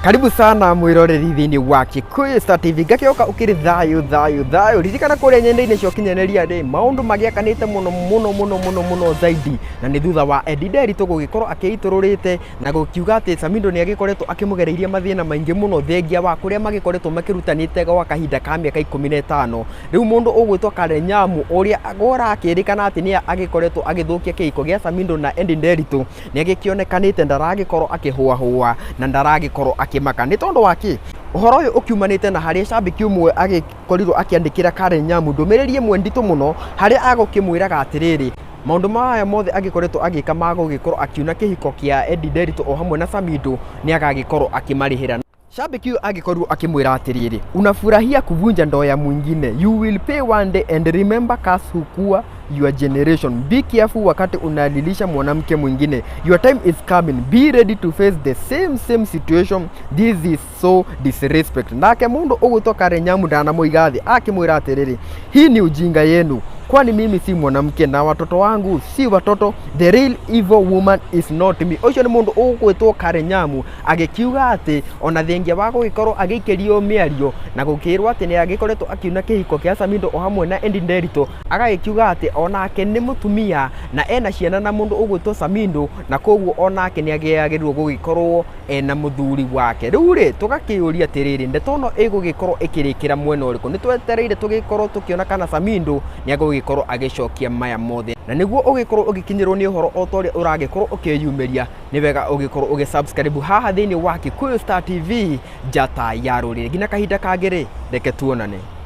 Karibu sana mwiroreri thĩinĩ wa Kikuyu Star TV. Ngakĩoka ũkĩrĩ thayũ thayũ thayũ. Ririkana kũrĩa nyenda-inĩ cia ũkinyanĩria rĩ, maũndũ magĩakanĩte mũno mũno mũno mũno mũno zaidi, na nĩ thutha wa Eddie Nderitu gũgĩkorwo akĩitũrũrĩte na gũkiuga atĩ Samido nĩ agĩkoretwo akĩmũgereirie mathĩna maingĩ mũno thengia wa kũrĩa magĩkoretwo makĩrutanĩte gwa kahinda ka mĩaka 15. Rĩu mũndũ ũgwĩtwo Karen Nyamu ũrĩa ũrakĩrĩkana atĩ nĩye agĩkoretwo agĩthũkia kĩhiko gĩa Samido na Eddie Nderitu, nĩ agĩkĩonekanĩte ndaragĩkorwo akĩhũahũa na ndaragĩkorwo akĩmaka. Nĩ tondũ wa kĩ? Ũhoro ũyũ ũkiumanĩte na harĩa cambĩki ũmwe agĩkorirwo akĩandĩkĩra Karen Nyamu ndũmĩrĩri ĩmwe nditũ mũno, harĩa agũkĩmwĩraga atĩrĩrĩ, maũndũ maya mothe agĩkoretwo agĩka ma gũgĩkorwo akiuna kĩhiko kĩa Eddie Nderitu o hamwe na Samido, nĩ agagĩkorwo akĩmarĩhĩra. Shabiki huyu agĩkorirwo akĩmwĩra atĩrĩrĩ, "Unafurahia kuvunja ndoa ya mwingine, you will pay one day and remember curse hukua your generation. Be careful wakati unalilisha mwanamke mwingine, your time is coming, be ready to face the same same situation. This is so disrespect." Nake mundu ũgwĩtwo Karen Nyamu ndanamũiga thĩ, akĩmwĩra atĩrĩrĩ, "Hii ni ujinga yenu, kwani mimi si mwanamke na watoto wangu si watoto? The real evil woman is not me." Ũcio nĩ mũndũ ũgwĩtwo Karen Nyamu agĩkiuga atĩ ona thengia wa gũgĩkorwo agĩikĩrio mĩario na gũkĩrwo atĩ nĩ agĩkoretwo akiuna kĩhiko kĩa Samido o hamwe na Eddie Nderitu, agagĩkiuga atĩ onake nĩ mũtumia na ena ciana na mũndũ ũgwĩtwo Samido, na koguo onake nĩ agĩagĩrĩirwo gũgĩkorwo ena mũthuri wake. Rĩu rĩ, tũgakĩũria atĩrĩrĩ, ndeto ĩno ĩgũgĩkorwo ĩkĩrĩkĩra mwena ũrĩkũ? Nĩ twetereire tũgĩkorwo tũkĩona kana Samido nĩ agũgĩkorwo agĩcokia maya mothe, na nĩguo ũgĩkorwo ũgĩkinyĩrwo nĩ ũhoro o ta ũrĩa ũragĩkorwo ũkĩyumĩria, nĩ wega ũgĩkorwo ũgĩ-subscribe haha thĩinĩ wa Kikuyu Star TV, njata ya rũrĩrĩ. Nginya kahinda kangĩ rĩ, reke tuonane.